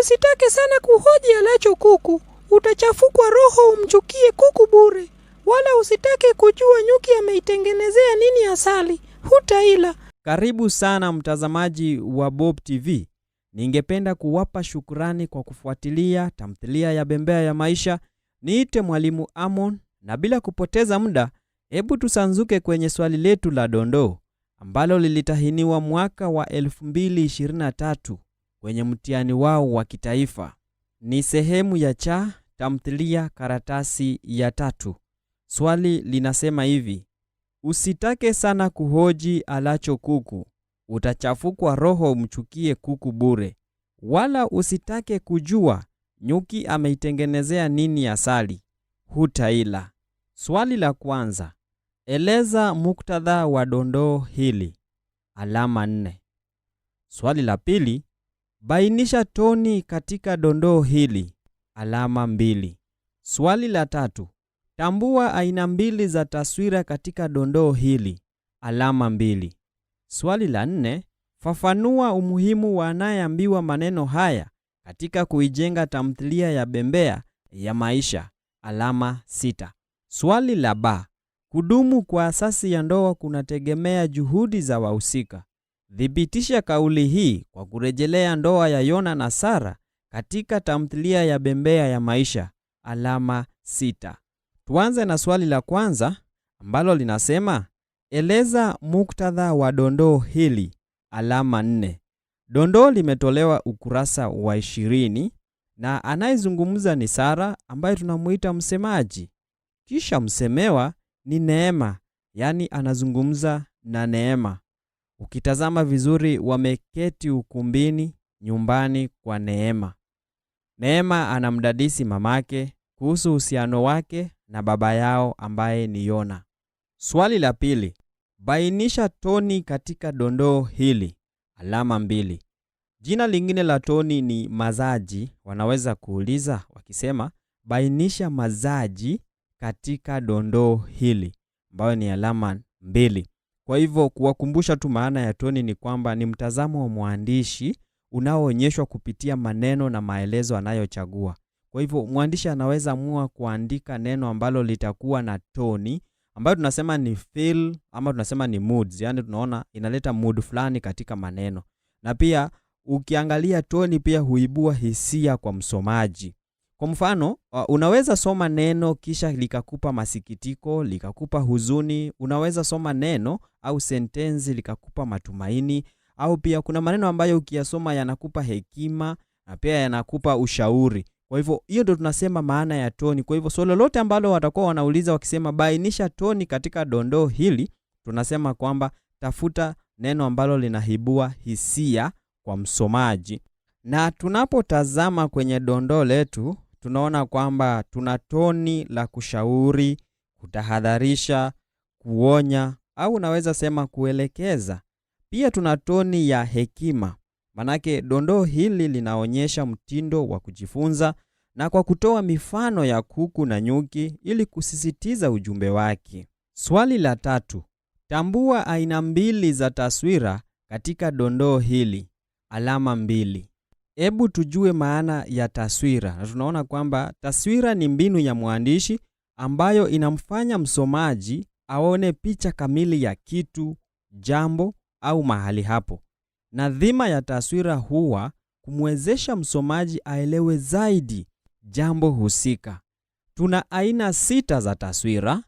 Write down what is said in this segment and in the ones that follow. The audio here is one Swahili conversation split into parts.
Usitake sana kuhoji alacho kuku, utachafukwa roho umchukie kuku bure. Wala usitake kujua nyuki ameitengenezea nini asali, hutaila. Karibu sana mtazamaji wa Bob TV. Ningependa kuwapa shukrani kwa kufuatilia tamthilia ya Bembea ya Maisha. Niite Mwalimu Amon, na bila kupoteza muda, hebu tusanzuke kwenye swali letu la dondoo ambalo lilitahiniwa mwaka wa 2023 kwenye mtihani wao wa kitaifa. Ni sehemu ya cha tamthilia karatasi ya 3. Swali linasema hivi: usitake sana kuhoji alacho kuku, utachafukwa roho umchukie kuku bure. Wala usitake kujua nyuki ameitengenezea nini asali, hutaila. Swali la kwanza, eleza muktadha wa dondoo hili. Alama 4. Swali la pili, bainisha toni katika dondoo hili. Alama 2. Swali la tatu, tambua aina mbili za taswira katika dondoo hili. Alama 2. Swali la 4, fafanua umuhimu wa anayeambiwa maneno haya katika kuijenga tamthilia ya Bembea ya Maisha. Alama 6. Swali la ba, kudumu kwa asasi ya ndoa kunategemea juhudi za wahusika. Thibitisha kauli hii kwa kurejelea ndoa ya Yona na Sara katika tamthilia ya Bembea ya Maisha. Alama 6. Tuanze na swali la kwanza ambalo linasema eleza muktadha wa dondoo hili. Alama 4. Dondoo limetolewa ukurasa wa 20 na anayezungumza ni Sara ambaye tunamuita msemaji. Kisha msemewa ni Neema, yani anazungumza na Neema. Ukitazama vizuri, wameketi ukumbini nyumbani kwa Neema. Neema anamdadisi mamake kuhusu uhusiano wake na baba yao ambaye ni Yona. Swali la pili, bainisha toni katika dondoo hili. Alama 2. Jina lingine la toni ni mazaji. Wanaweza kuuliza wakisema bainisha mazaji katika dondoo hili, ambayo ni alama 2. Kwa hivyo kuwakumbusha tu maana ya toni ni kwamba ni mtazamo wa mwandishi unaoonyeshwa kupitia maneno na maelezo anayochagua. Kwa hivyo mwandishi anaweza amua kuandika neno ambalo litakuwa na toni ambayo tunasema ni feel ama tunasema ni moods, yani tunaona inaleta mood fulani katika maneno. Na pia ukiangalia toni pia huibua hisia kwa msomaji. Kwa mfano, unaweza soma neno kisha likakupa masikitiko, likakupa huzuni. Unaweza soma neno au sentensi likakupa matumaini, au pia kuna maneno ambayo ukiyasoma yanakupa hekima na pia yanakupa ushauri. Kwa hivyo hiyo ndio tunasema maana ya toni. Kwa hivyo swali lolote ambalo watakuwa wanauliza wakisema bainisha toni katika dondoo hili, tunasema kwamba tafuta neno ambalo linahibua hisia kwa msomaji. Na tunapotazama kwenye dondoo letu tunaona kwamba tuna toni la kushauri, kutahadharisha, kuonya au unaweza sema kuelekeza. Pia tuna toni ya hekima. Manake dondoo hili linaonyesha mtindo wa kujifunza na kwa kutoa mifano ya kuku na nyuki ili kusisitiza ujumbe wake. Swali la tatu, tambua aina mbili za taswira katika dondoo hili. Alama 2. Hebu tujue maana ya taswira. Na tunaona kwamba taswira ni mbinu ya mwandishi ambayo inamfanya msomaji aone picha kamili ya kitu, jambo au mahali hapo. Na dhima ya taswira huwa kumwezesha msomaji aelewe zaidi jambo husika. Tuna aina 6 za taswira.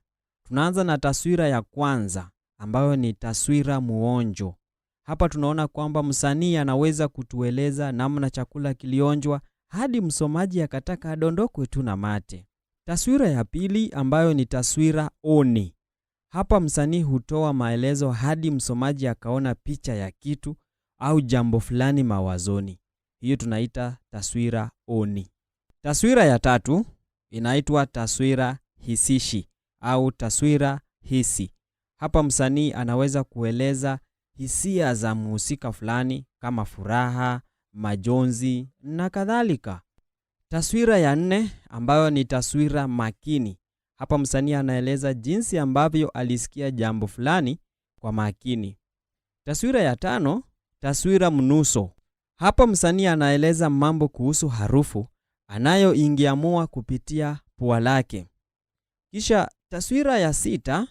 Tunaanza na taswira ya kwanza ambayo ni taswira muonjo. Hapa tunaona kwamba msanii anaweza kutueleza namna chakula kilionjwa hadi msomaji akataka adondokwe tu na mate. Taswira ya pili ambayo ni taswira oni. Hapa msanii hutoa maelezo hadi msomaji akaona picha ya kitu au jambo fulani mawazoni. Hiyo tunaita taswira oni. Taswira ya tatu inaitwa taswira hisishi au taswira hisi. Hapa msanii anaweza kueleza hisia za mhusika fulani kama furaha, majonzi na kadhalika. Taswira ya 4 ambayo ni taswira makini. Hapa msanii anaeleza jinsi ambavyo alisikia jambo fulani kwa makini. Taswira ya 5, taswira mnuso. Hapa msanii anaeleza mambo kuhusu harufu anayoingiamua kupitia pua lake. Kisha taswira ya sita,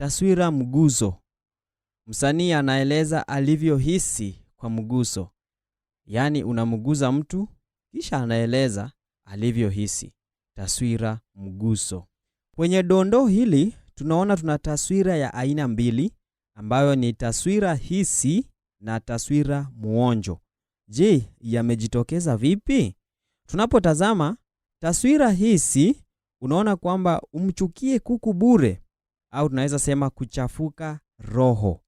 taswira mguso. Msanii anaeleza alivyohisi kwa mguso, yaani unamguza mtu kisha anaeleza alivyohisi. Taswira mguso. Kwenye dondoo hili tunaona tuna taswira ya aina mbili ambayo ni taswira hisi na taswira muonjo. Je, yamejitokeza vipi? Tunapotazama taswira hisi, unaona kwamba umchukie kuku bure, au tunaweza sema kuchafuka roho.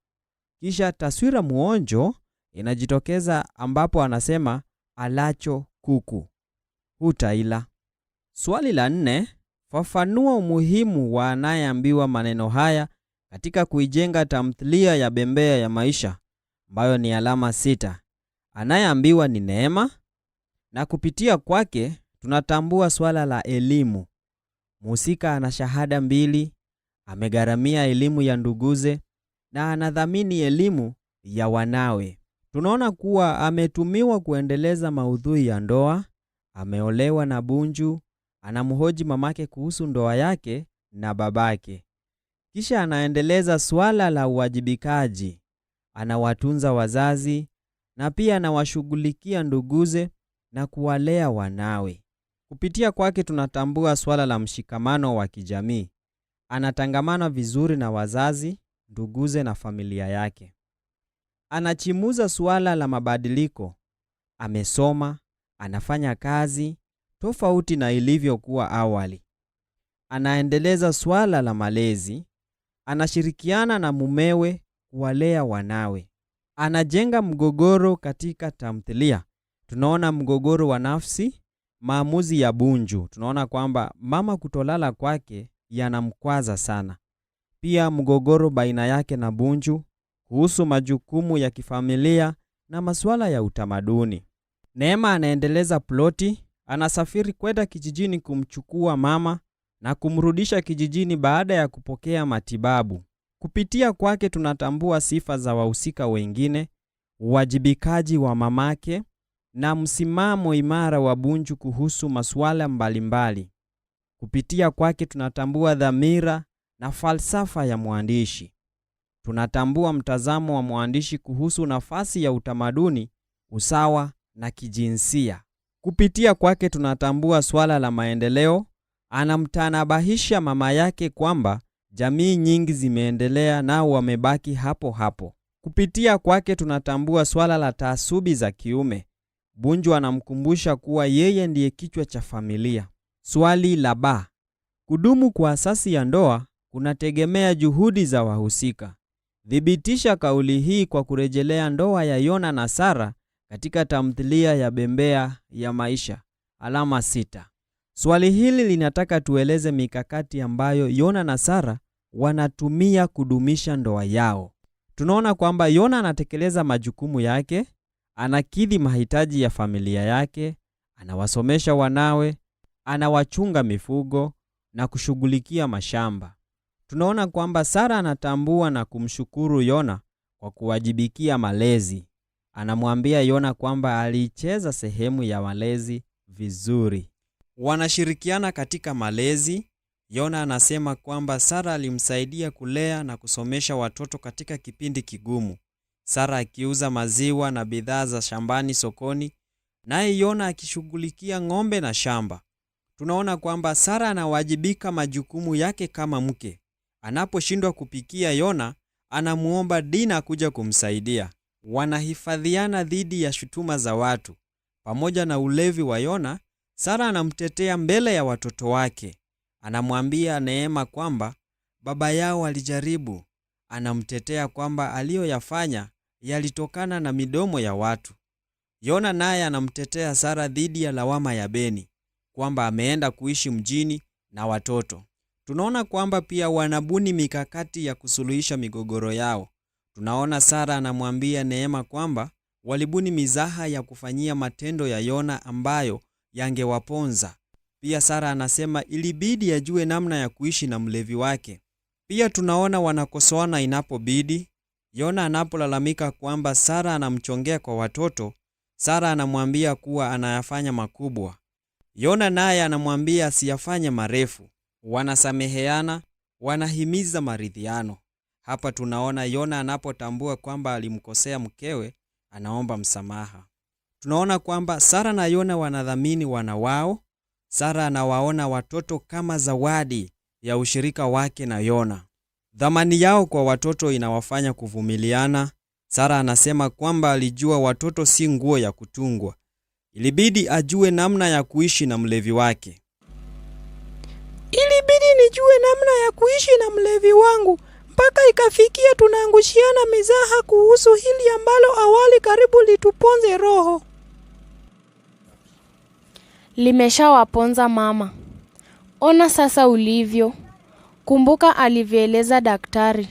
Kisha taswira muonjo inajitokeza ambapo anasema alacho kuku hutaila. Swali la nne, fafanua umuhimu wa anayeambiwa maneno haya katika kuijenga tamthilia ya Bembea ya Maisha ambayo ni alama 6. Anayeambiwa ni Neema, na kupitia kwake tunatambua swala la elimu. Mhusika ana shahada 2, amegharamia elimu ya nduguze na anadhamini elimu ya wanawe. Tunaona kuwa ametumiwa kuendeleza maudhui ya ndoa, ameolewa na Bunju, anamhoji mamake kuhusu ndoa yake na babake. Kisha anaendeleza swala la uwajibikaji, anawatunza wazazi na pia anawashughulikia nduguze na kuwalea wanawe. Kupitia kwake tunatambua swala la mshikamano wa kijamii. Anatangamana vizuri na wazazi, nduguze na familia yake. Anachimuza swala la mabadiliko. Amesoma, anafanya kazi tofauti na ilivyokuwa awali. Anaendeleza swala la malezi. Anashirikiana na mumewe kuwalea wanawe. Anajenga mgogoro katika tamthilia. Tunaona mgogoro wa nafsi, maamuzi ya Bunju. Tunaona kwamba mama kutolala kwake yanamkwaza sana. Pia mgogoro baina yake na Bunju kuhusu majukumu ya kifamilia na masuala ya utamaduni. Neema anaendeleza ploti, anasafiri kwenda kijijini kumchukua mama na kumrudisha kijijini baada ya kupokea matibabu. Kupitia kwake tunatambua sifa za wahusika wengine, uwajibikaji wa mamake na msimamo imara wa Bunju kuhusu masuala mbalimbali. Kupitia kwake tunatambua dhamira na falsafa ya mwandishi. Tunatambua mtazamo wa mwandishi kuhusu nafasi ya utamaduni, usawa na kijinsia. Kupitia kwake tunatambua swala la maendeleo. Anamtanabahisha mama yake kwamba jamii nyingi zimeendelea nao wamebaki hapo hapo. Kupitia kwake tunatambua swala la taasubi za kiume. Bunju anamkumbusha kuwa yeye ndiye kichwa cha familia. Swali la ba, kudumu kwa asasi ya ndoa kunategemea juhudi za wahusika. Thibitisha kauli hii kwa kurejelea ndoa ya Yona na Sara katika tamthilia ya Bembea ya Maisha. Alama 6. Swali hili linataka tueleze mikakati ambayo Yona na Sara wanatumia kudumisha ndoa yao. Tunaona kwamba Yona anatekeleza majukumu yake, anakidhi mahitaji ya familia yake, anawasomesha wanawe, anawachunga mifugo na kushughulikia mashamba. Tunaona kwamba Sara anatambua na kumshukuru Yona kwa kuwajibikia malezi. Anamwambia Yona kwamba aliicheza sehemu ya malezi vizuri. Wanashirikiana katika malezi. Yona anasema kwamba Sara alimsaidia kulea na kusomesha watoto katika kipindi kigumu. Sara akiuza maziwa na bidhaa za shambani sokoni, naye Yona akishughulikia ng'ombe na shamba. Tunaona kwamba Sara anawajibika majukumu yake kama mke. Anaposhindwa kupikia Yona, anamuomba Dina kuja kumsaidia. Wanahifadhiana dhidi ya shutuma za watu. Pamoja na ulevi wa Yona, Sara anamtetea mbele ya watoto wake. Anamwambia Neema kwamba baba yao alijaribu. Anamtetea kwamba aliyoyafanya yalitokana na midomo ya watu. Yona naye anamtetea Sara dhidi ya lawama ya Beni kwamba ameenda kuishi mjini na watoto. Tunaona kwamba pia wanabuni mikakati ya kusuluhisha migogoro yao. Tunaona Sara anamwambia Neema kwamba walibuni mizaha ya kufanyia matendo ya Yona ambayo yangewaponza. Pia Sara anasema ilibidi ajue namna ya kuishi na mlevi wake. Pia tunaona wanakosoana inapobidi. Yona anapolalamika kwamba Sara anamchongea kwa watoto, Sara anamwambia kuwa anayafanya makubwa. Yona naye anamwambia asiyafanye marefu. Wanasameheana, wanahimiza maridhiano. Hapa tunaona Yona anapotambua kwamba alimkosea mkewe, anaomba msamaha. Tunaona kwamba Sara na Yona wanadhamini wana wao. Sara anawaona watoto kama zawadi ya ushirika wake na Yona. Dhamani yao kwa watoto inawafanya kuvumiliana. Sara anasema kwamba alijua watoto si nguo ya kutungwa. Ilibidi ajue namna ya kuishi na mlevi wake. Ilibidi nijue namna ya kuishi na mlevi wangu mpaka ikafikia tunaangushiana mizaha kuhusu hili ambalo awali karibu lituponze roho. Limeshawaponza mama. Ona sasa ulivyo. Kumbuka alivyoeleza daktari.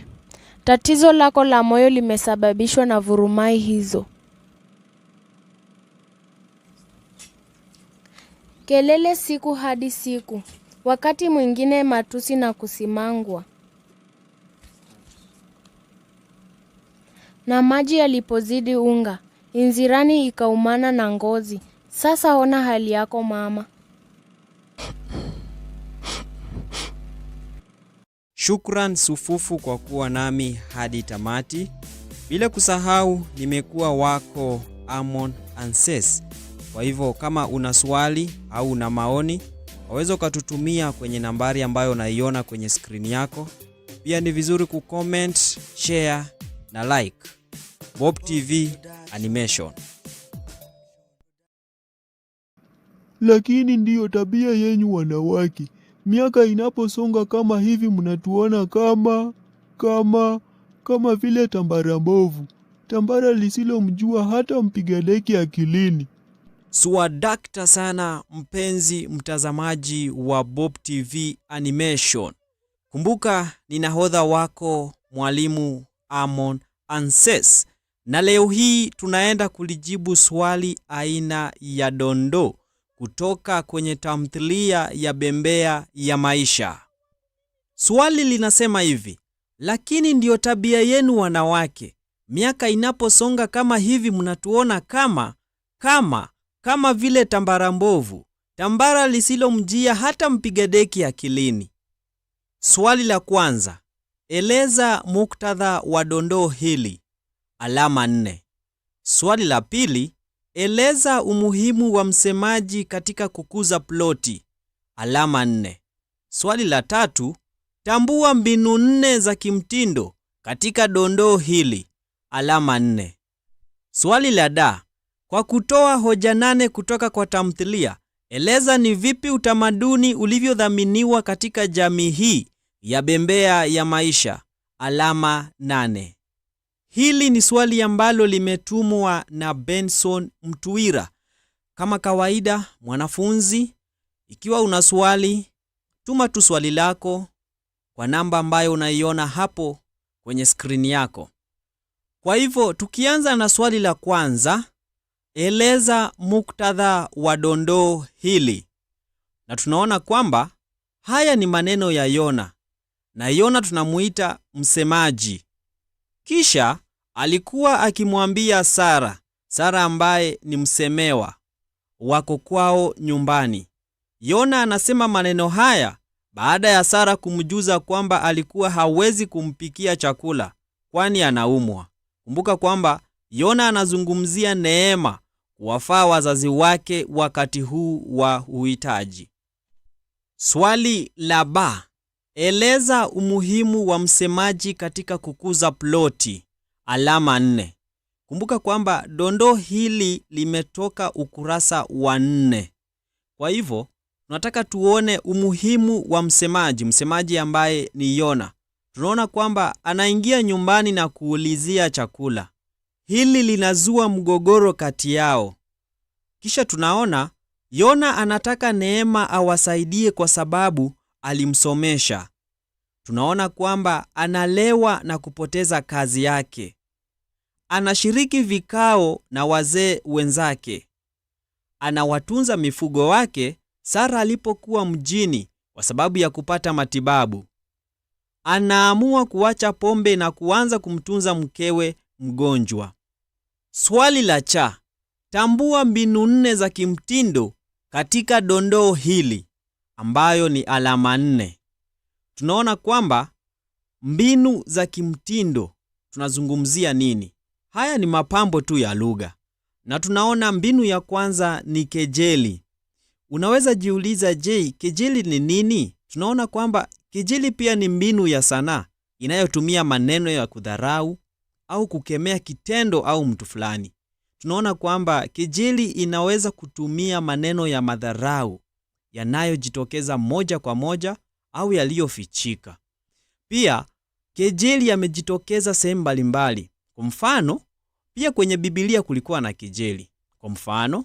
Tatizo lako la moyo limesababishwa na vurumai hizo. Kelele siku hadi siku, wakati mwingine matusi na kusimangwa. Na maji yalipozidi unga, inzirani ikaumana na ngozi. Sasa ona hali yako mama. Shukran sufufu kwa kuwa nami hadi tamati. Bila kusahau, nimekuwa wako Amon Anses. Kwa hivyo kama una swali au una maoni, waweza ukatutumia kwenye nambari ambayo unaiona kwenye skrini yako. Pia ni vizuri kucomment, share na like. Bob TV Animation. Lakini ndiyo tabia yenyu wanawake. Miaka inaposonga kama hivi mnatuona kama vile tambara mbovu, tambara lisilomjua hata mpiga deki akilini. Swadakta sana mpenzi mtazamaji wa Bob TV Animation. Kumbuka ni nahodha wako Mwalimu Amon Anses, na leo hii tunaenda kulijibu swali aina ya dondoo kutoka kwenye tamthilia ya Bembea ya Maisha. Swali linasema hivi: lakini ndiyo tabia yenu wanawake, miaka inaposonga kama hivi mnatuona kama vile tambara mbovu, tambara lisilomjia hata mpiga deki akilini. Swali la kwanza, eleza muktadha wa dondoo hili, alama 4. Swali la pili, eleza umuhimu wa msemaji katika kukuza ploti, alama 4. Swali la tatu, tambua mbinu 4 za kimtindo katika dondoo hili, alama 4. Swali la da, kwa kutoa hoja 8 kutoka kwa tamthilia, eleza ni vipi utamaduni ulivyodhaminiwa katika jamii hii ya Bembea ya Maisha, alama 8. Hili ni swali ambalo limetumwa na Benson Mtuira. Kama kawaida, mwanafunzi, ikiwa una swali, tuma tu swali lako kwa namba ambayo unaiona hapo kwenye skrini yako. Kwa hivyo, tukianza na swali la kwanza, eleza muktadha wa dondoo hili. Na tunaona kwamba haya ni maneno ya Yona, na Yona tunamuita msemaji. Kisha alikuwa akimwambia Sara, Sara ambaye ni msemewa, wako kwao nyumbani. Yona anasema maneno haya baada ya Sara kumjuza kwamba alikuwa hawezi kumpikia chakula kwani anaumwa. Kumbuka kwamba Yona anazungumzia neema kuwafaa wazazi wake wakati huu wa uhitaji. Swali la ba, eleza umuhimu wa msemaji katika kukuza ploti, alama 4. Kumbuka kwamba dondoo hili limetoka ukurasa wa 4. Kwa hivyo tunataka tuone umuhimu wa msemaji, msemaji ambaye ni Yona. Tunaona kwamba anaingia nyumbani na kuulizia chakula. Hili linazua mgogoro kati yao. Kisha tunaona Yona anataka Neema awasaidie kwa sababu alimsomesha. Tunaona kwamba analewa na kupoteza kazi yake. Anashiriki vikao na wazee wenzake. Anawatunza mifugo wake Sara alipokuwa mjini kwa sababu ya kupata matibabu. Anaamua kuacha pombe na kuanza kumtunza mkewe mgonjwa. Swali la cha, Tambua mbinu nne za kimtindo katika dondoo hili ambayo ni alama 4. Tunaona kwamba mbinu za kimtindo tunazungumzia nini? Haya ni mapambo tu ya lugha. Na tunaona mbinu ya kwanza ni kejeli. Unaweza jiuliza, je, kejeli ni nini? Tunaona kwamba kejeli pia ni mbinu ya sanaa inayotumia maneno ya kudharau au kukemea kitendo au mtu fulani. Tunaona kwamba kejeli inaweza kutumia maneno ya madharau yanayojitokeza moja kwa moja au yaliyofichika. Pia kejeli yamejitokeza sehemu mbalimbali. Kwa mfano, pia kwenye Biblia kulikuwa na kejeli. Kwa mfano,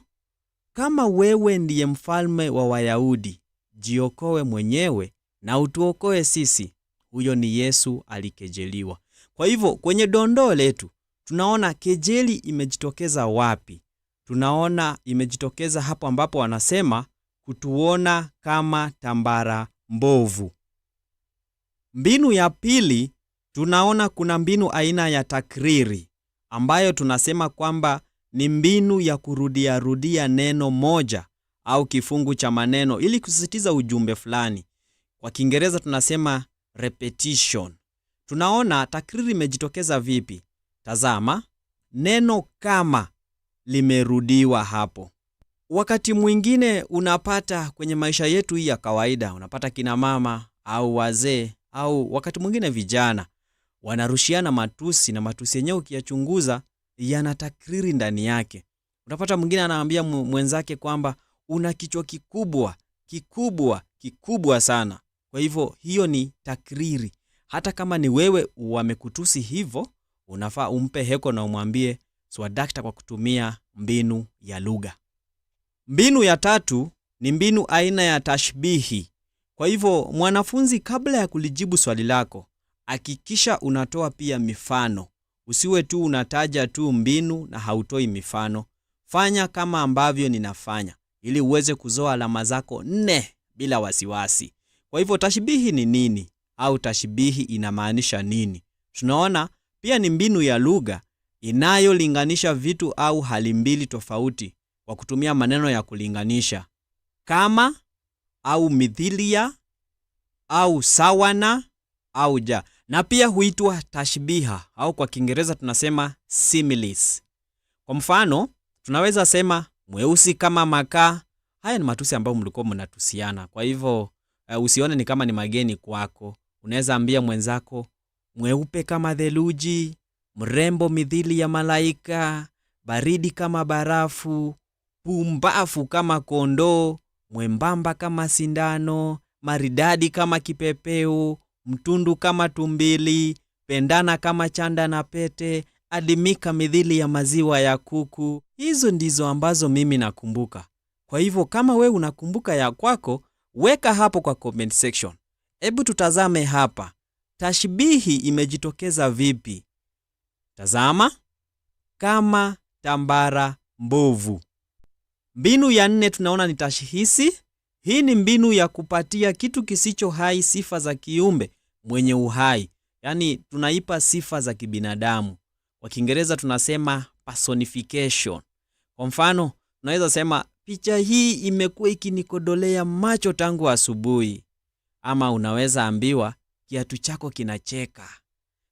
kama wewe ndiye mfalme wa Wayahudi, jiokoe mwenyewe na utuokoe sisi. Huyo ni Yesu alikejeliwa. Kwa hivyo kwenye dondoo letu tunaona kejeli imejitokeza wapi? Tunaona imejitokeza hapo ambapo wanasema kutuona kama tambara mbovu. Mbinu ya pili, tunaona kuna mbinu aina ya takriri ambayo tunasema kwamba ni mbinu ya kurudiarudia neno moja au kifungu cha maneno ili kusisitiza ujumbe fulani. Kwa Kiingereza tunasema repetition. Tunaona takriri imejitokeza vipi? Tazama, neno kama limerudiwa hapo. Wakati mwingine unapata kwenye maisha yetu hii ya kawaida, unapata kina mama au wazee au wakati mwingine vijana wanarushiana matusi, na matusi yenyewe ukiyachunguza yana takriri ndani yake. Unapata mwingine anaambia mwenzake kwamba una kichwa kikubwa, kikubwa, kikubwa sana. Kwa hivyo hiyo ni takriri. Hata kama ni wewe wamekutusi hivyo, unafaa umpe heko na umwambie swadakta kwa kutumia mbinu ya lugha. Mbinu ya tatu ni mbinu aina ya tashbihi. Kwa hivyo mwanafunzi, kabla ya kulijibu swali lako, hakikisha unatoa pia mifano. Usiwe tu unataja tu mbinu na hautoi mifano. Fanya kama ambavyo ninafanya ili uweze kuzoa alama zako 4 bila wasiwasi. Kwa hivyo tashbihi ni nini au tashbihi inamaanisha nini? Tunaona pia ni mbinu ya lugha inayolinganisha vitu au hali mbili tofauti kwa kutumia maneno ya kulinganisha kama au mithilia au sawa na au ja, na pia huitwa tashbiha au kwa Kiingereza tunasema similes. Kwa mfano, tunaweza sema mweusi kama makaa. Haya ni matusi ambayo mlikuwa mnatusiana. Kwa hivyo usione ni kama ni mageni kwako. Unaweza ambia mwenzako mweupe kama theluji, mrembo mithili ya malaika, baridi kama barafu, pumbafu kama kondoo, mwembamba kama sindano, maridadi kama kipepeo, mtundu kama tumbili, pendana kama chanda na pete, adimika mithili ya maziwa ya kuku. Hizo ndizo ambazo mimi nakumbuka. Kwa hivyo kama we unakumbuka ya kwako, weka hapo kwa comment section. Hebu tutazame hapa, tashbihi imejitokeza vipi? Tazama, kama tambara mbovu. Mbinu ya nne tunaona ni tashihisi. Hii ni mbinu ya kupatia kitu kisicho hai sifa za kiumbe mwenye uhai, yaani tunaipa sifa za kibinadamu. Kwa Kiingereza tunasema personification. Kwa mfano, tunaweza sema picha hii imekuwa ikinikodolea macho tangu asubuhi, ama unaweza ambiwa kiatu chako kinacheka.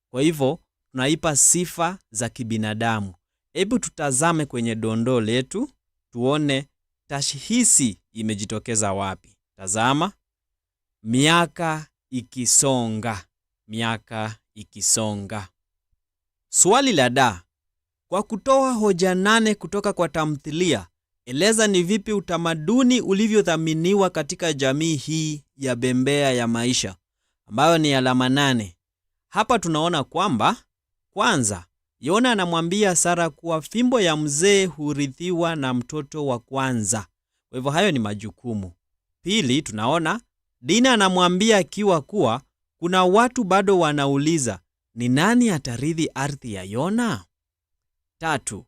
Kwa hivyo tunaipa sifa za kibinadamu. Hebu tutazame kwenye dondoo letu tuone tashihisi imejitokeza wapi. Tazama, miaka ikisonga, miaka ikisonga. Swali la da, kwa kutoa hoja 8 kutoka kwa tamthilia, eleza ni vipi utamaduni ulivyothaminiwa katika jamii hii ya Bembea ya Maisha, ambayo ni alama 8. Hapa tunaona kwamba kwanza, Yona anamwambia Sara kuwa fimbo ya mzee hurithiwa na mtoto wa kwanza. Kwa hivyo hayo ni majukumu. Pili, tunaona Dina anamwambia Kiwa kuwa kuna watu bado wanauliza ni nani atarithi ardhi ya Yona. Tatu,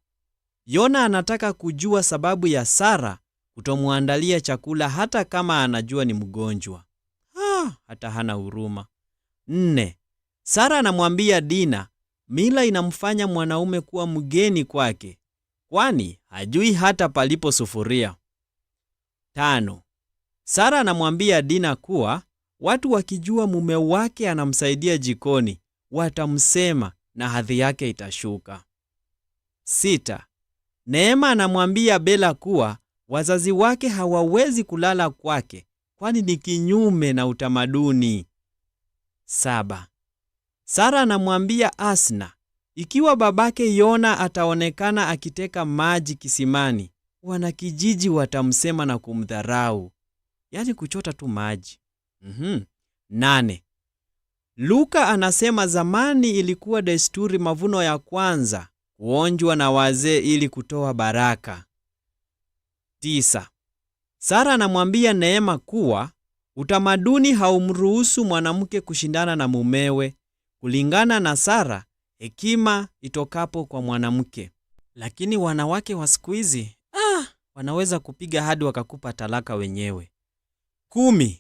Yona anataka kujua sababu ya Sara kutomwandalia chakula hata kama anajua ni mgonjwa. Hata hana huruma. 4, Sara anamwambia Dina mila inamfanya mwanaume kuwa mgeni kwake. kwani hajui hata palipo sufuria. 5. Sara anamwambia Dina kuwa watu wakijua mume wake anamsaidia jikoni watamsema na hadhi yake itashuka. 6. Neema anamwambia Bela kuwa wazazi wake hawawezi kulala kwake kwani ni kinyume na utamaduni. 7. Sara anamwambia Asna ikiwa babake Yona ataonekana akiteka maji kisimani, wanakijiji watamsema na kumdharau. Yaani kuchota tu maji. 8. Luka anasema zamani ilikuwa desturi mavuno ya kwanza kuonjwa na wazee ili kutoa baraka. 9. Sara anamwambia Neema kuwa utamaduni haumruhusu mwanamke kushindana na mumewe. Kulingana na Sara, hekima itokapo kwa mwanamke. Lakini wanawake wa siku hizi wanaweza kupiga hadi wakakupa talaka wenyewe. 10.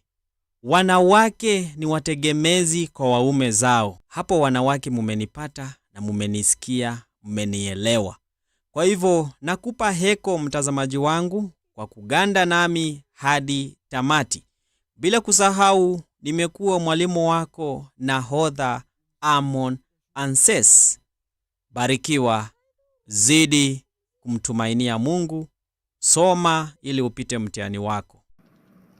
Wanawake ni wategemezi kwa waume zao. Hapo wanawake mumenipata na mumenisikia, mmenielewa. Kwa hivyo nakupa heko mtazamaji wangu kwa kuganda nami hadi tamati. Bila kusahau nimekuwa mwalimu wako nahodha Amon Anses. Barikiwa, zidi kumtumainia Mungu, soma ili upite mtihani wako.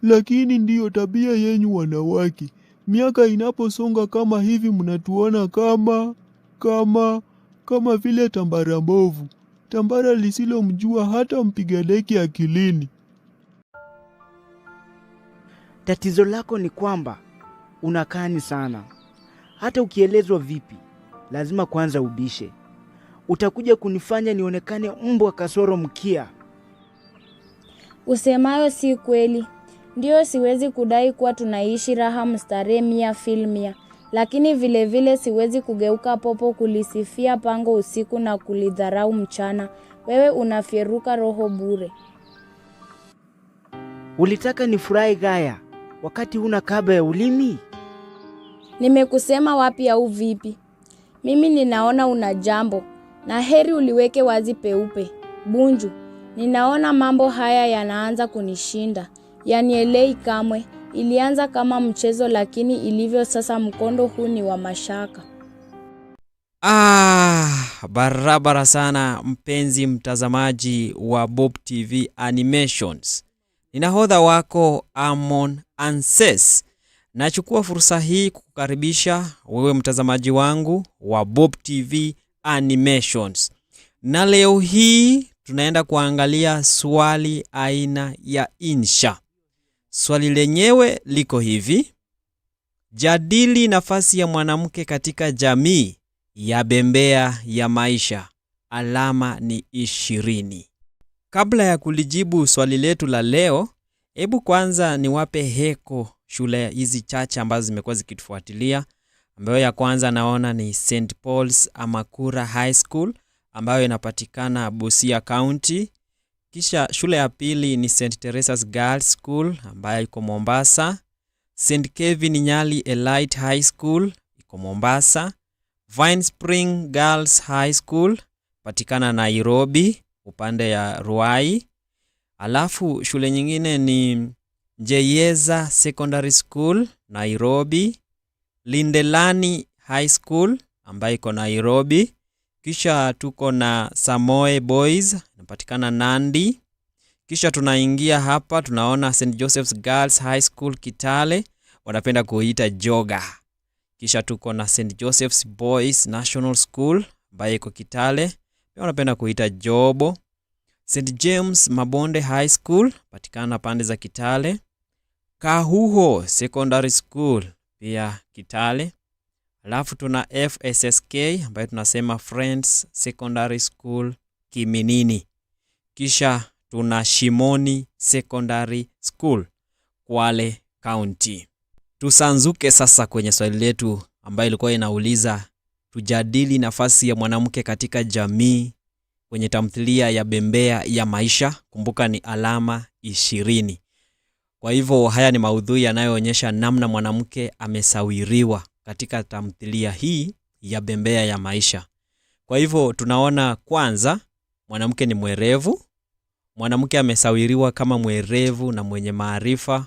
Lakini ndiyo tabia yenyu wanawake. Miaka inaposonga kama hivi mnatuona kama vile tambara mbovu, tambara lisilomjua hata mpiga deki akilini. Tatizo lako ni kwamba unakani sana. Hata ukielezwa vipi, lazima kwanza ubishe. Utakuja kunifanya nionekane mbwa kasoro mkia. Usemayo si kweli. Ndiyo, siwezi kudai kuwa tunaishi raha mstarehe mia fil mia, lakini vile vile siwezi kugeuka popo kulisifia pango usiku na kulidharau mchana. Wewe unafyeruka roho bure. Ulitaka nifurahi gaya wakati huna kaba ya ulimi? Nimekusema wapi au vipi? Mimi ninaona una jambo na heri uliweke wazi peupe. Bunju, ninaona mambo haya yanaanza kunishinda. Yanielei kamwe. Ilianza kama mchezo, lakini ilivyo sasa mkondo huu ni wa mashaka. Barabara sana mpenzi mtazamaji wa Bob TV Animations. Ni nahodha wako Amon Anses. Nachukua fursa hii kukukaribisha wewe mtazamaji wangu wa Bob TV Animations. Na leo hii tunaenda kuangalia swali aina ya insha. Swali lenyewe liko hivi: jadili nafasi ya mwanamke katika jamii ya Bembea ya Maisha. Alama ni 20. Kabla ya kulijibu swali letu la leo, hebu kwanza niwape heko shule hizi chache ambazo zimekuwa zikitufuatilia. Ambayo ya kwanza naona ni St Paul's Amakura High School ambayo inapatikana Busia County. Kisha shule ya pili ni St Teresa's Girls School ambayo iko Mombasa. St Kevin Nyali Elite High School iko Mombasa. Vine Spring Girls High School patikana Nairobi upande ya Ruai. Alafu shule nyingine ni Njeyeza Secondary School Nairobi, Lindelani High School ambayo iko Nairobi. Kisha tuko na Samoe Boys inapatikana Nandi. Kisha tunaingia hapa tunaona St Joseph's Girls High School Kitale, wanapenda kuita Joga. Kisha tuko na St Joseph's Boys National School ambayo iko Kitale, pia wanapenda kuita Jobo. St James Mabonde High School patikana pande za Kitale. Kahuho Secondary School pia Kitale. Alafu tuna FSSK ambayo tunasema Friends Secondary School Kiminini. Kisha tuna Shimoni Secondary School Kwale County. Tusanzuke sasa kwenye swali letu ambayo ilikuwa inauliza tujadili nafasi ya mwanamke katika jamii kwenye tamthilia ya Bembea ya Maisha. Kumbuka ni alama 20. Kwa hivyo haya ni maudhui yanayoonyesha namna mwanamke amesawiriwa katika tamthilia hii ya Bembea ya Maisha. Kwa hivyo tunaona kwanza mwanamke ni mwerevu. Mwanamke amesawiriwa kama mwerevu na mwenye maarifa,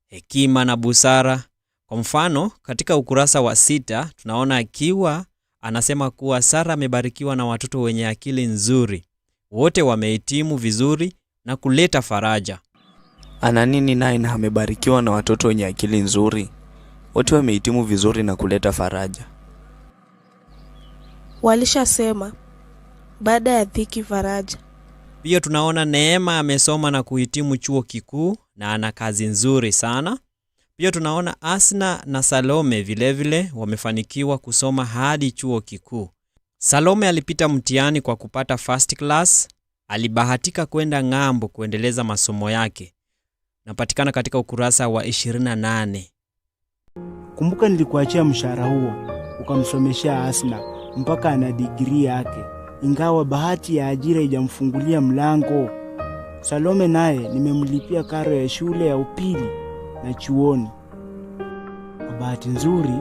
hekima na busara. Kwa mfano, katika ukurasa wa 6 tunaona akiwa anasema kuwa Sara amebarikiwa na watoto wenye akili nzuri, wote wamehitimu vizuri na kuleta faraja. Ana nini naye na amebarikiwa na watoto wenye akili nzuri? Wote wamehitimu vizuri na kuleta faraja. Walishasema baada ya dhiki faraja. Pia tunaona Neema amesoma na kuhitimu chuo kikuu na ana kazi nzuri sana. Pia tunaona Asna na Salome vilevile wamefanikiwa kusoma hadi chuo kikuu. Salome alipita mtihani kwa kupata first class, alibahatika kwenda ng'ambo kuendeleza masomo yake. Napatikana katika ukurasa wa 28. Kumbuka nilikuachia mshahara huo ukamsomeshea Asna mpaka ana digrii yake, ingawa bahati ya ajira haijamfungulia mlango. Salome naye nimemlipia karo ya shule ya upili na chuoni. Kwa bahati nzuri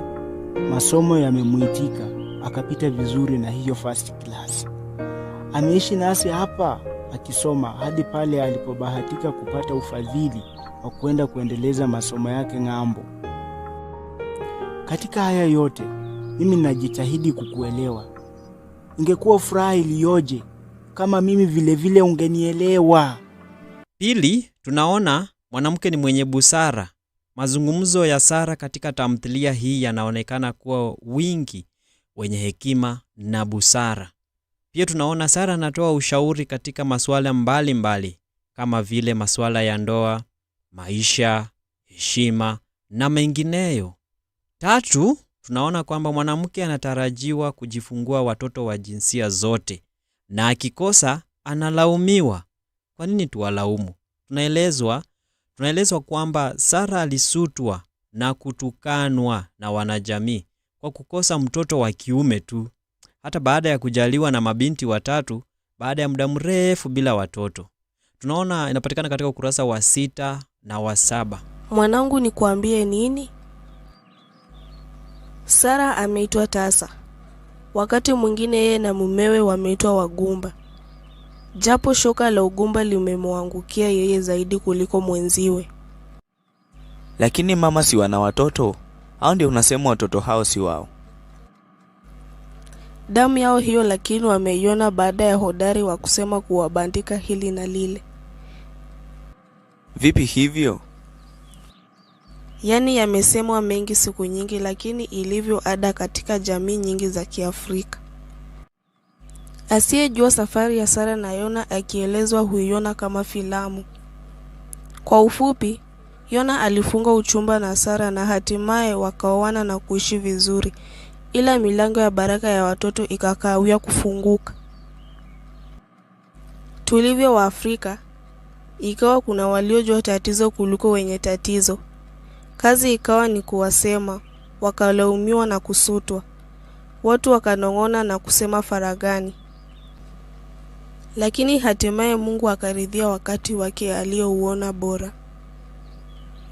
masomo yamemuitika, akapita vizuri na hiyo first class. Ameishi nasi hapa akisoma hadi pale alipobahatika kupata ufadhili wa kwenda kuendeleza masomo yake ng'ambo. Katika haya yote mimi najitahidi kukuelewa. Ingekuwa furaha iliyoje kama mimi vilevile ungenielewa. Pili, tunaona mwanamke ni mwenye busara. Mazungumzo ya Sara katika tamthilia hii yanaonekana kuwa wingi wenye hekima na busara. Pia tunaona Sara anatoa ushauri katika masuala mbalimbali kama vile masuala ya ndoa, maisha, heshima na mengineyo. Tatu, tunaona kwamba mwanamke anatarajiwa kujifungua watoto wa jinsia zote na akikosa analaumiwa. Kwa nini tuwalaumu? Tunaelezwa kwamba Sara alisutwa na kutukanwa na wanajamii kwa kukosa mtoto wa kiume tu, hata baada ya kujaliwa na mabinti watatu baada ya muda mrefu bila watoto. Tunaona inapatikana katika ukurasa wa 6 na wa 7. Mwanangu, nikuambie nini? Sara ameitwa tasa. Wakati mwingine yeye na mumewe wameitwa wagumba. Japo shoka la ugumba limemwangukia yeye zaidi kuliko mwenziwe. Lakini mama, si wana watoto? Hao ndio unasema watoto hao si wao? Damu yao hiyo, lakini wameiona baada ya hodari wa kusema kuwabandika hili na lile. Vipi hivyo? Yaani yamesemwa mengi siku nyingi, lakini ilivyo ada katika jamii nyingi za Kiafrika. Asiyejua safari ya Sara na Yona akielezwa huiona kama filamu. Kwa ufupi, Yona alifunga uchumba na Sara na hatimaye wakaoana na kuishi vizuri, ila milango ya baraka ya watoto ikakawia kufunguka. Tulivyo wa Afrika, ikawa kuna waliojua tatizo kuliko wenye tatizo. Kazi ikawa ni kuwasema, wakalaumiwa na kusutwa. Watu wakanong'ona na kusema faragani. Lakini hatimaye Mungu akaridhia wakati wake aliyouona bora.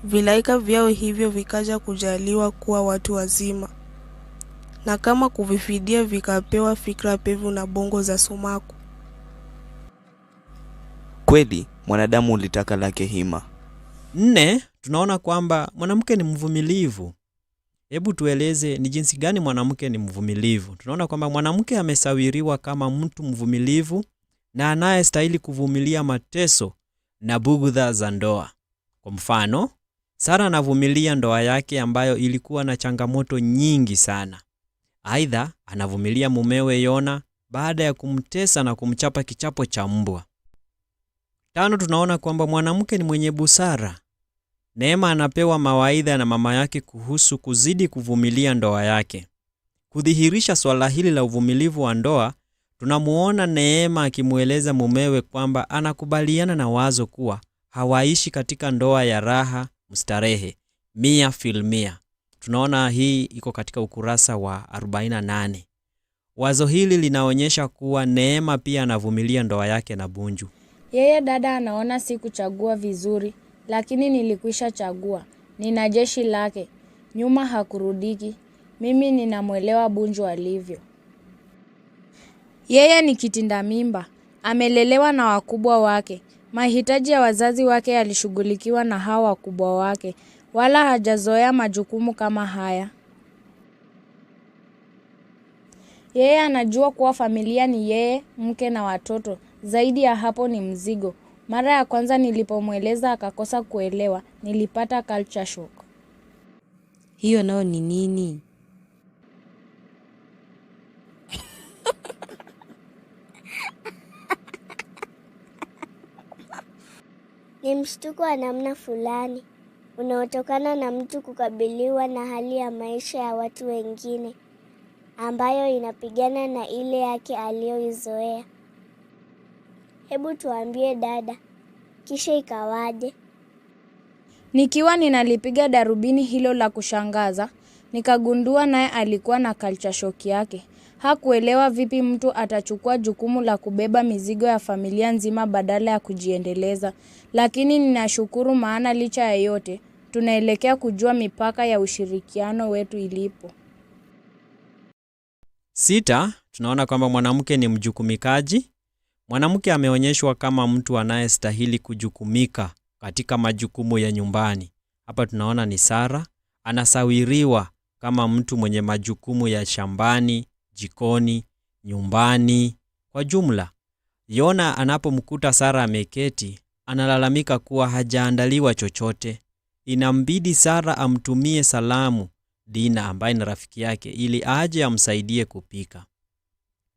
Vilaika vyao hivyo vikaja kujaliwa kuwa watu wazima, na kama kuvifidia vikapewa fikra pevu na bongo za sumaku. Kweli mwanadamu ulitaka lake hima. 4, tunaona kwamba mwanamke ni mvumilivu. Hebu tueleze ni jinsi gani mwanamke ni mvumilivu. Tunaona kwamba mwanamke amesawiriwa kama mtu mvumilivu na anayestahili kuvumilia mateso na bugudha za ndoa. Kwa mfano, Sara anavumilia ndoa yake ambayo ilikuwa na changamoto nyingi sana. Aidha, anavumilia mumewe Yona baada ya kumtesa na kumchapa kichapo cha mbwa. 5, tunaona kwamba mwanamke ni mwenye busara. Neema anapewa mawaidha na mama yake kuhusu kuzidi kuvumilia ndoa yake. Kudhihirisha swala hili la uvumilivu wa ndoa, tunamuona Neema akimueleza mumewe kwamba anakubaliana na wazo kuwa hawaishi katika ndoa ya raha mstarehe 100%. Tunaona hii iko katika ukurasa wa 48. Wazo hili linaonyesha kuwa Neema pia anavumilia ndoa yake na Bunju. Yeye dada anaona sikuchagua vizuri, lakini nilikwisha chagua. Nina jeshi lake, nyuma hakurudiki. Mimi ninamwelewa Bunju alivyo. Yeye ni kitinda mimba, Amelelewa na wakubwa wake. Mahitaji ya wazazi wake yalishughulikiwa na hawa wakubwa wake, wala hajazoea majukumu kama haya. Yeye anajua kuwa familia ni yeye, mke na watoto. Zaidi ya hapo ni mzigo. Mara ya kwanza nilipomweleza akakosa kuelewa, nilipata culture shock. Hiyo nayo ni nini? Ni mshtuko wa namna fulani unaotokana na mtu kukabiliwa na hali ya maisha ya watu wengine ambayo inapigana na ile yake aliyoizoea. Hebu tuambie dada, kisha ikawaje? Nikiwa ninalipiga darubini hilo la kushangaza, nikagundua naye alikuwa na culture shock yake. Hakuelewa vipi mtu atachukua jukumu la kubeba mizigo ya familia nzima badala ya kujiendeleza. Lakini ninashukuru maana licha ya yote, tunaelekea kujua mipaka ya ushirikiano wetu ilipo. 6, tunaona kwamba mwanamke ni mjukumikaji. Mwanamke ameonyeshwa kama mtu anayestahili kujukumika katika majukumu ya nyumbani. Hapa tunaona ni Sara anasawiriwa kama mtu mwenye majukumu ya shambani, jikoni, nyumbani kwa jumla. Yona anapomkuta Sara ameketi, analalamika kuwa hajaandaliwa chochote. Inambidi Sara amtumie salamu Dina ambaye ni rafiki yake ili aje amsaidie kupika.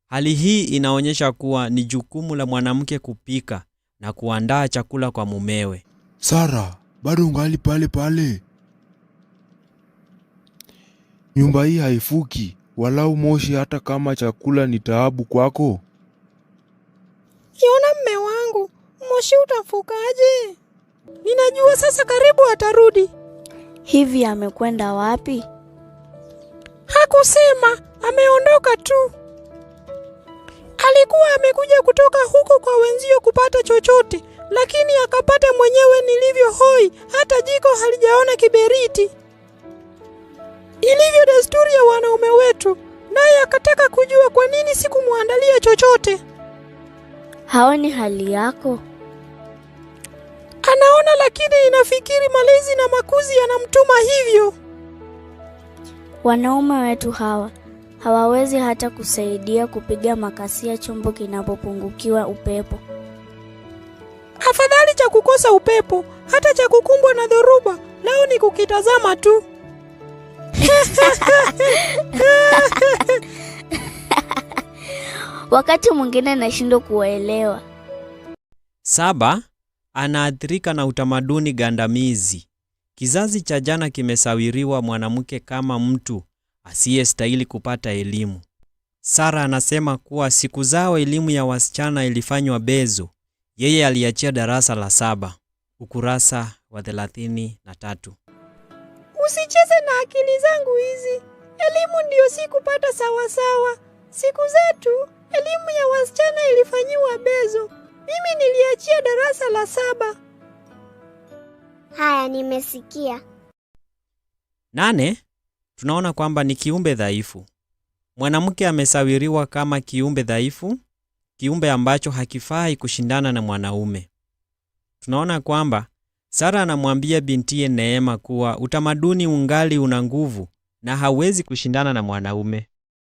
Hali hii inaonyesha kuwa ni jukumu la mwanamke kupika na kuandaa chakula kwa mumewe. Sara, bado ungali pale pale? Nyumba hii haifuki walau moshi, hata kama chakula ni taabu kwako. Yona mme wangu, moshi utafukaje? Ninajua sasa karibu atarudi. Hivi amekwenda wapi? Hakusema, ameondoka tu. Alikuwa amekuja kutoka huko kwa wenzio kupata chochote, lakini akapata mwenyewe nilivyo hoi, hata jiko halijaona kiberiti. Ilivyo desturi ya wanaume wetu, naye akataka kujua kwa nini sikumwandalia chochote. Haoni hali yako? Anaona, lakini inafikiri malezi na makuzi yanamtuma hivyo. Wanaume wetu hawa hawawezi hata kusaidia kupiga makasia chombo kinapopungukiwa upepo. Afadhali cha kukosa upepo, hata cha kukumbwa na dhoruba, lao ni kukitazama tu. Wakati mwingine nashindwa kuwaelewa. 7, anaathirika na utamaduni gandamizi. Kizazi cha jana kimesawiriwa mwanamke kama mtu asiyestahili kupata elimu. Sara anasema kuwa siku zao elimu ya wasichana ilifanywa bezo. Yeye aliachia darasa la 7, ukurasa wa 33. Usicheze na akili zangu hizi. Elimu ndiyo si kupata sawasawa. Siku zetu elimu ya wasichana ilifanyiwa bezo. Mimi niliachia darasa la 7. Haya, nimesikia. 8, tunaona kwamba ni kiumbe dhaifu. Mwanamke amesawiriwa kama kiumbe dhaifu, kiumbe ambacho hakifai kushindana na mwanaume. Tunaona kwamba Sara anamwambia bintiye Neema kuwa utamaduni ungali una nguvu na hawezi kushindana na mwanaume.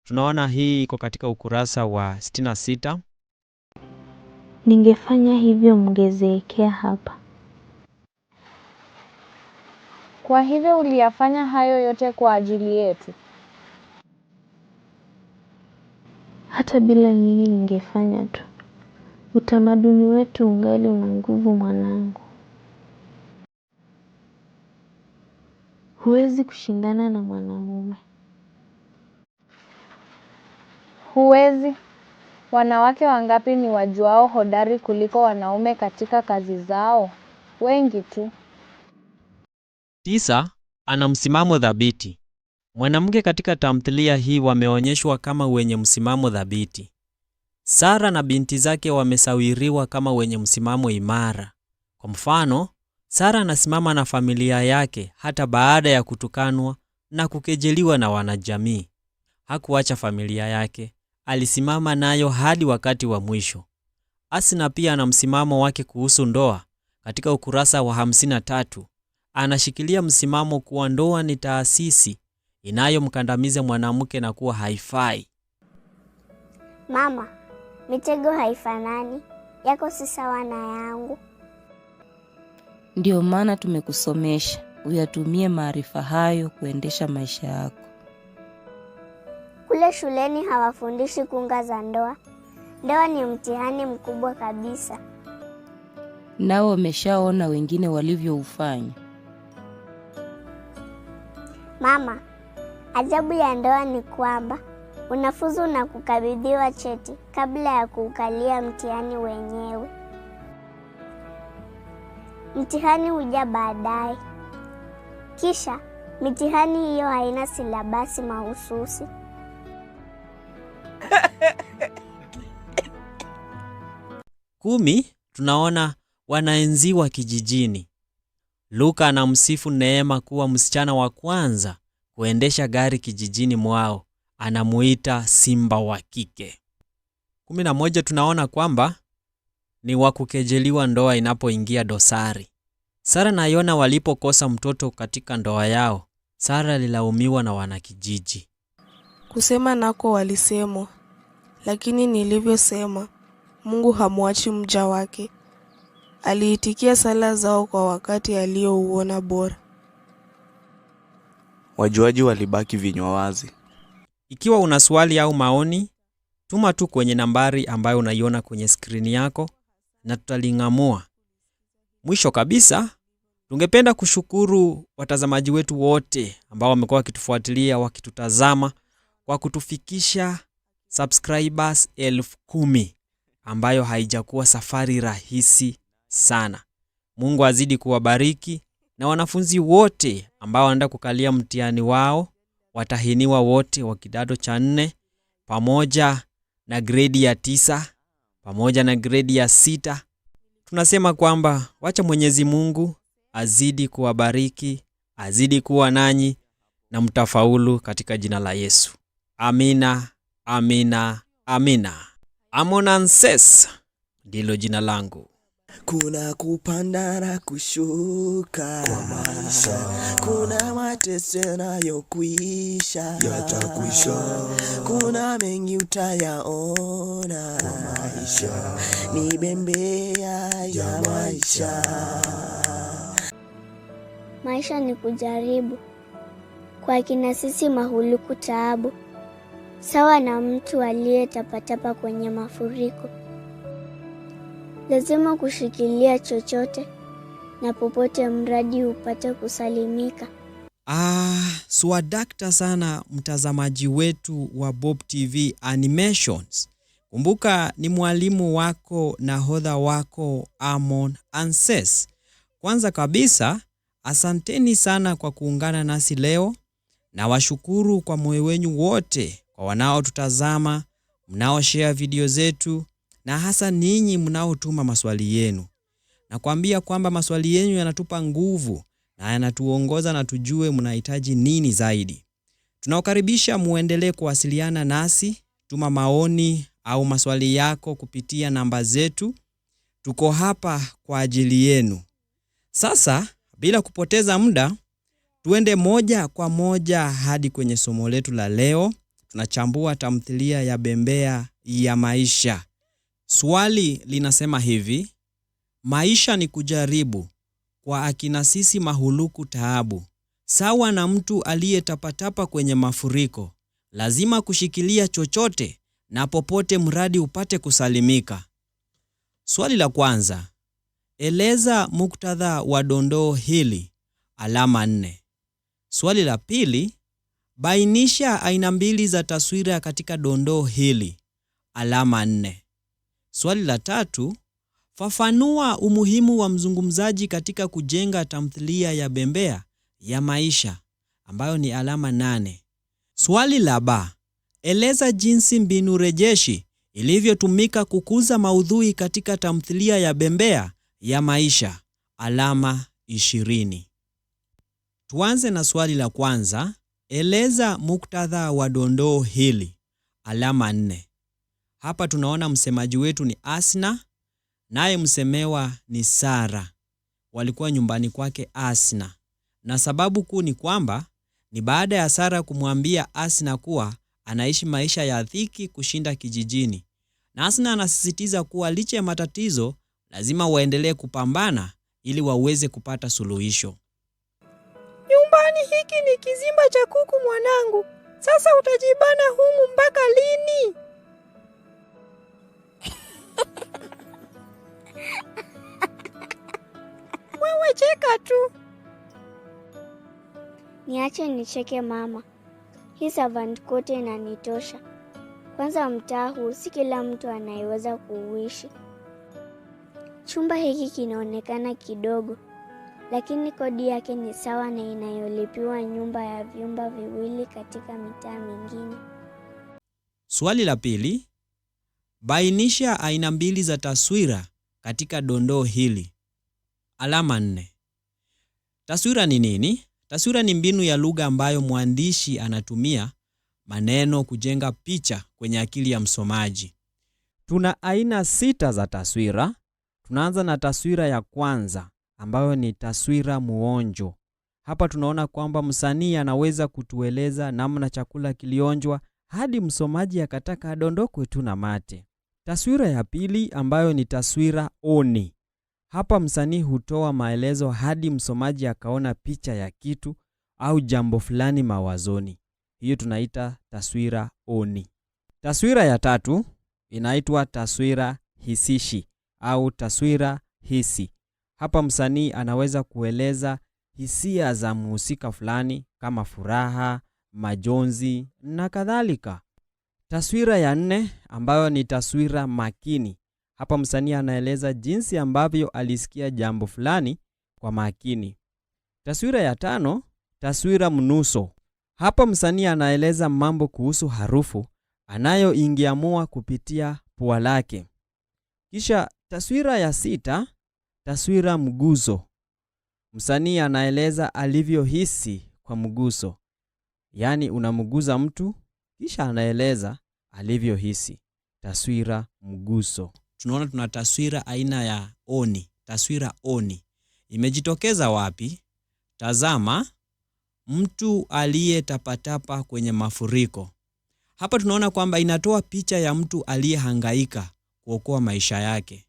Tunaona hii iko katika ukurasa wa 66. Ningefanya hivyo mngezeekea hapa. Kwa hivyo uliyafanya hayo yote kwa ajili yetu. Hata bila nyinyi ningefanya tu. Utamaduni wetu ungali una nguvu mwanangu. Huwezi kushindana na mwanaume. Huwezi. Wanawake wangapi ni wajuao hodari kuliko wanaume katika kazi zao? Wengi tu. 9, ana msimamo thabiti. Mwanamke katika tamthilia hii wameonyeshwa kama wenye msimamo thabiti. Sara na binti zake wamesawiriwa kama wenye msimamo imara. Kwa mfano, Sara anasimama na familia yake hata baada ya kutukanwa na kukejeliwa na wanajamii. Hakuacha familia yake, alisimama nayo hadi wakati wa mwisho. Asna pia ana msimamo wake kuhusu ndoa. Katika ukurasa wa 53 anashikilia msimamo kuwa ndoa ni taasisi inayomkandamiza mwanamke na kuwa haifai. Mama, mitego haifanani, yako si sawa na yangu. Ndiyo maana tumekusomesha uyatumie maarifa hayo kuendesha maisha yako. Kule shuleni hawafundishi kunga za ndoa. Ndoa ni mtihani mkubwa kabisa. Nao wameshaona wengine walivyoufanya. Mama, ajabu ya ndoa ni kwamba unafuzu na kukabidhiwa cheti kabla ya kuukalia mtihani wenyewe. Mtihani huja baadaye. Kisha mitihani hiyo haina silabasi mahususi. 10, tunaona wanaenziwa kijijini. Luka anamsifu Neema kuwa msichana wa kwanza kuendesha gari kijijini mwao, anamuita simba wa kike. 11, tunaona kwamba ni wa kukejeliwa ndoa inapoingia dosari. Sara na Yona walipokosa mtoto katika ndoa yao, Sara alilaumiwa na wanakijiji. Kusema nako walisemwa, lakini nilivyosema, Mungu hamwachi mja wake. Aliitikia sala zao kwa wakati aliyouona bora. Wajuaji walibaki vinywa wazi. Ikiwa una swali au maoni, tuma tu kwenye nambari ambayo unaiona kwenye skrini yako na tutaling'amua. Mwisho kabisa, tungependa kushukuru watazamaji wetu wote ambao wamekuwa wakitufuatilia, wakitutazama kwa kutufikisha subscribers 10,000, ambayo haijakuwa safari rahisi sana. Mungu azidi kuwabariki na wanafunzi wote ambao wanaenda kukalia mtihani wao, watahiniwa wote wa kidato cha 4 pamoja na gredi ya 9 pamoja na gredi ya 6. Tunasema kwamba wacha Mwenyezi Mungu azidi kuwabariki, azidi kuwa nanyi na mtafaulu katika jina la Yesu. Amina, amina, amina. Amon Anses ndilo jina langu. Kuna kupanda na kushuka kwa maisha, kuna mateso yanayokwisha, Yatakwisha. kuna mengi utayaona Kwa maisha, ni bembea ya maisha. Maisha ni kujaribu. Kwa kina sisi mahuluku taabu, sawa na mtu aliyetapatapa kwenye mafuriko. Lazima kushikilia chochote na popote, mradi upate kusalimika. Swadakta sana mtazamaji wetu wa Bob TV Animations. Kumbuka ni mwalimu wako nahodha wako Amon Anses. Kwanza kabisa, asanteni sana kwa kuungana nasi leo, na washukuru kwa moyo wenyu wote, kwa wanaotutazama, mnaoshare video zetu, na hasa ninyi mnaotuma maswali yenu. Nakwambia kwamba maswali yenu yanatupa nguvu na yanatuongoza na tujue mnahitaji nini zaidi. Tunawakaribisha muendelee kuwasiliana nasi, tuma maoni au maswali yako kupitia namba zetu. Tuko hapa kwa ajili yenu. Sasa bila kupoteza muda, tuende moja kwa moja hadi kwenye somo letu la leo. Tunachambua tamthilia ya Bembea ya Maisha. Swali linasema hivi: maisha ni kujaribu, kwa akina sisi mahuluku taabu, sawa na mtu aliyetapatapa kwenye mafuriko, lazima kushikilia chochote na popote mradi upate kusalimika. Swali la kwanza, eleza muktadha wa dondoo hili, alama 4. Swali la pili, bainisha aina mbili za taswira katika dondoo hili, alama 4. Swali la tatu, fafanua umuhimu wa mzungumzaji katika kujenga tamthilia ya Bembea ya Maisha, ambayo ni alama 8. Swali la ba, eleza jinsi mbinu rejeshi ilivyotumika kukuza maudhui katika tamthilia ya Bembea ya Maisha, alama 20. Tuanze na swali la kwanza, eleza muktadha wa dondoo hili, alama 4. Hapa tunaona msemaji wetu ni Asna. naye msemewa ni Sara. Walikuwa nyumbani kwake Asna, na sababu kuu ni kwamba ni baada ya Sara kumwambia Asna kuwa anaishi maisha ya dhiki kushinda kijijini, na Asna anasisitiza kuwa licha ya matatizo lazima waendelee kupambana ili waweze kupata suluhisho. Nyumbani hiki ni kizimba cha kuku mwanangu. Sasa utajibana humu mpaka lini? Wewe cheka tu. Niache nicheke mama. Hii servant kote inanitosha. Kwanza mtaa huu si kila mtu anayeweza kuuishi. Chumba hiki kinaonekana kidogo, lakini kodi yake ni sawa na inayolipiwa nyumba ya vyumba viwili katika mitaa mingine. Swali la pili, bainisha aina mbili za taswira katika dondoo hili. Alama 4. Taswira ni nini? Taswira ni mbinu ya lugha ambayo mwandishi anatumia maneno kujenga picha kwenye akili ya msomaji. Tuna aina 6 za taswira. Tunaanza na taswira ya kwanza ambayo ni taswira muonjo. Hapa tunaona kwamba msanii anaweza kutueleza namna chakula kilionjwa hadi msomaji akataka adondokwe tu na mate. Taswira ya pili ambayo ni taswira oni. Hapa msanii hutoa maelezo hadi msomaji akaona picha ya kitu au jambo fulani mawazoni. Hiyo tunaita taswira oni. Taswira ya tatu inaitwa taswira hisishi au taswira hisi. Hapa msanii anaweza kueleza hisia za mhusika fulani kama furaha, majonzi na kadhalika. Taswira ya 4 ambayo ni taswira makini. Hapa msanii anaeleza jinsi ambavyo alisikia jambo fulani kwa makini. Taswira ya 5, taswira mnuso. Hapa msanii anaeleza mambo kuhusu harufu anayoingiamua kupitia pua lake. Kisha taswira ya 6, taswira mguso. Msanii anaeleza alivyohisi kwa mguso. Yaani unamguza mtu kisha anaeleza alivyohisi. Taswira mguso. Tunaona tuna taswira aina ya oni. Taswira oni imejitokeza wapi? Tazama, mtu aliyetapatapa kwenye mafuriko. Hapa tunaona kwamba inatoa picha ya mtu aliyehangaika kuokoa maisha yake.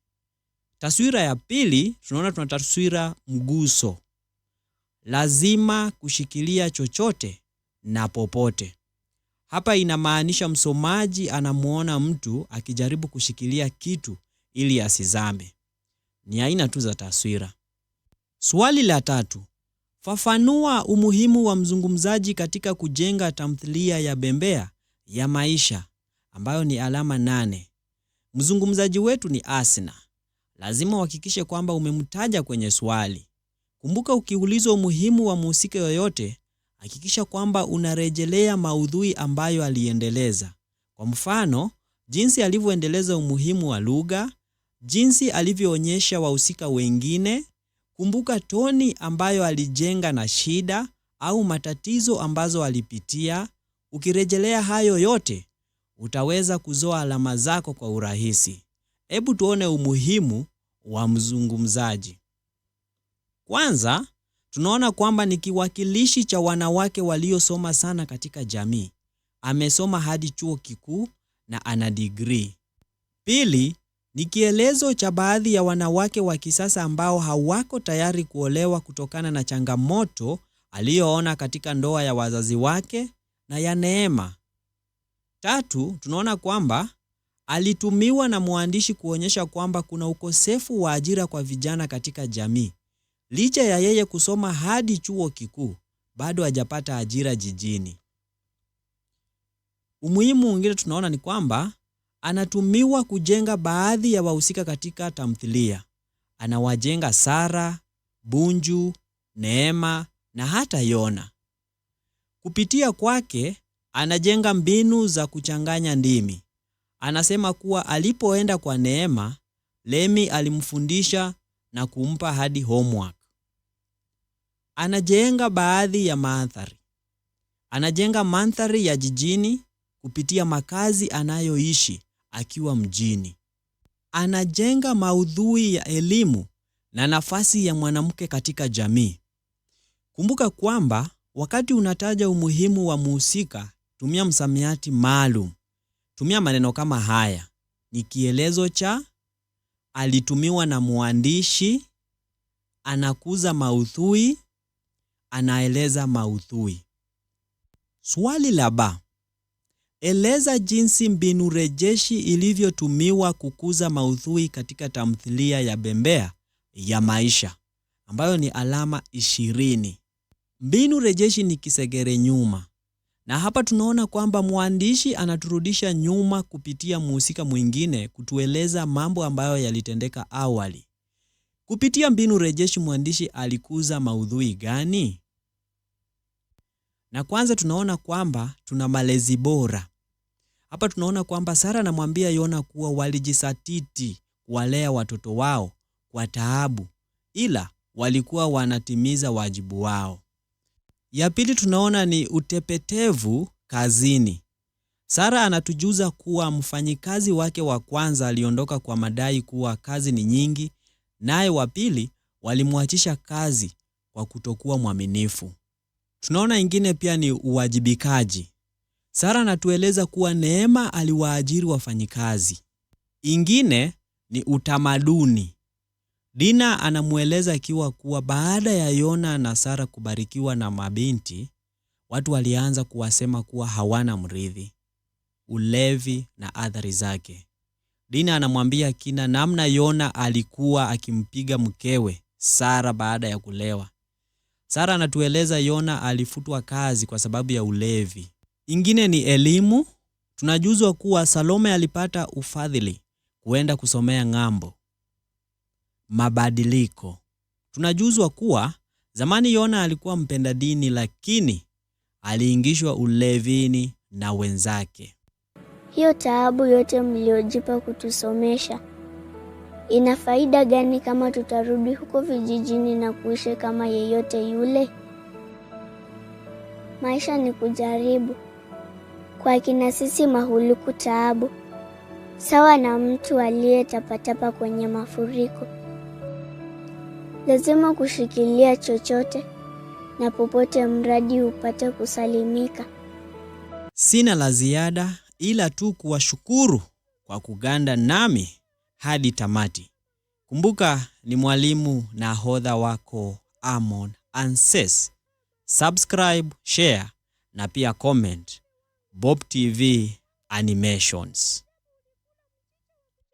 Taswira ya pili, tunaona tuna taswira mguso. Lazima kushikilia chochote na popote. Hapa inamaanisha msomaji anamuona mtu akijaribu kushikilia kitu ili asizame. Ni aina tu za taswira. Swali la 3. Fafanua umuhimu wa mzungumzaji katika kujenga tamthilia ya Bembea ya Maisha ambayo ni alama 8. Mzungumzaji wetu ni Asna. Lazima uhakikishe kwamba umemtaja kwenye swali. Kumbuka, ukiulizwa umuhimu wa mhusika yoyote, hakikisha kwamba unarejelea maudhui ambayo aliendeleza. Kwa mfano, jinsi alivyoendeleza umuhimu wa lugha, jinsi alivyoonyesha wahusika wengine. Kumbuka toni ambayo alijenga na shida au matatizo ambazo alipitia. Ukirejelea hayo yote, utaweza kuzoa alama zako kwa urahisi. Hebu tuone umuhimu wa mzungumzaji. Kwanza, tunaona kwamba ni kiwakilishi cha wanawake waliosoma sana katika jamii. Amesoma hadi chuo kikuu na ana degree. Pili, ni kielezo cha baadhi ya wanawake wa kisasa ambao hawako tayari kuolewa kutokana na changamoto aliyoona katika ndoa ya wazazi wake na ya Neema. Tatu, tunaona kwamba alitumiwa na mwandishi kuonyesha kwamba kuna ukosefu wa ajira kwa vijana katika jamii. Licha ya yeye kusoma hadi chuo kikuu, bado hajapata ajira jijini. Umuhimu mwingine tunaona ni kwamba anatumiwa kujenga baadhi ya wahusika katika tamthilia. Anawajenga Sara, Bunju, Neema na hata Yona. Kupitia kwake anajenga mbinu za kuchanganya ndimi. Anasema kuwa alipoenda kwa Neema, Lemi alimfundisha na kumpa hadi homework. Anajenga baadhi ya mandhari. Anajenga mandhari ya jijini kupitia makazi anayoishi akiwa mjini. Anajenga maudhui ya elimu na nafasi ya mwanamke katika jamii. Kumbuka kwamba wakati unataja umuhimu wa muhusika, tumia msamiati maalum. Tumia maneno kama haya: ni kielezo cha, alitumiwa na mwandishi, anakuza maudhui, anaeleza maudhui. Swali la ba, eleza jinsi mbinu rejeshi ilivyotumiwa kukuza maudhui katika tamthilia ya Bembea ya Maisha, ambayo ni alama 20. Mbinu rejeshi ni kisegere nyuma, na hapa tunaona kwamba mwandishi anaturudisha nyuma kupitia mhusika mwingine kutueleza mambo ambayo yalitendeka awali. Kupitia mbinu rejeshi mwandishi alikuza maudhui gani? Na kwanza tunaona kwamba tuna malezi bora. Hapa tunaona kwamba Sara anamwambia Yona kuwa walijisatiti kuwalea watoto wao kwa taabu, ila walikuwa wanatimiza wajibu wao. Ya pili tunaona ni utepetevu kazini. Sara anatujuza kuwa mfanyikazi wake wa kwanza aliondoka kwa madai kuwa kazi ni nyingi, naye wa pili walimwachisha kazi kwa kutokuwa mwaminifu. Tunaona ingine pia ni uwajibikaji. Sara anatueleza kuwa Neema aliwaajiri wafanyikazi. Ingine ni utamaduni. Dina anamweleza akiwa kuwa baada ya Yona na Sara kubarikiwa na mabinti, watu walianza kuwasema kuwa hawana mrithi. Ulevi na athari zake. Dina anamwambia Kina namna Yona alikuwa akimpiga mkewe Sara baada ya kulewa. Sara anatueleza Yona alifutwa kazi kwa sababu ya ulevi. Ingine ni elimu. Tunajuzwa kuwa Salome alipata ufadhili kuenda kusomea ng'ambo. Mabadiliko. Tunajuzwa kuwa zamani Yona alikuwa mpenda dini, lakini aliingishwa ulevini na wenzake. Hiyo taabu yote mliojipa kutusomesha ina faida gani kama tutarudi huko vijijini na kuishi kama yeyote yule? Maisha ni kujaribu. Kwa kina sisi mahuluku taabu, sawa na mtu aliyetapatapa kwenye mafuriko. Lazima kushikilia chochote na popote, mradi upate kusalimika. Sina la ziada ila tu kuwashukuru kwa kuganda nami hadi tamati. Kumbuka ni mwalimu nahodha wako Amon Anses. Subscribe, share na pia comment. Bob TV Animations.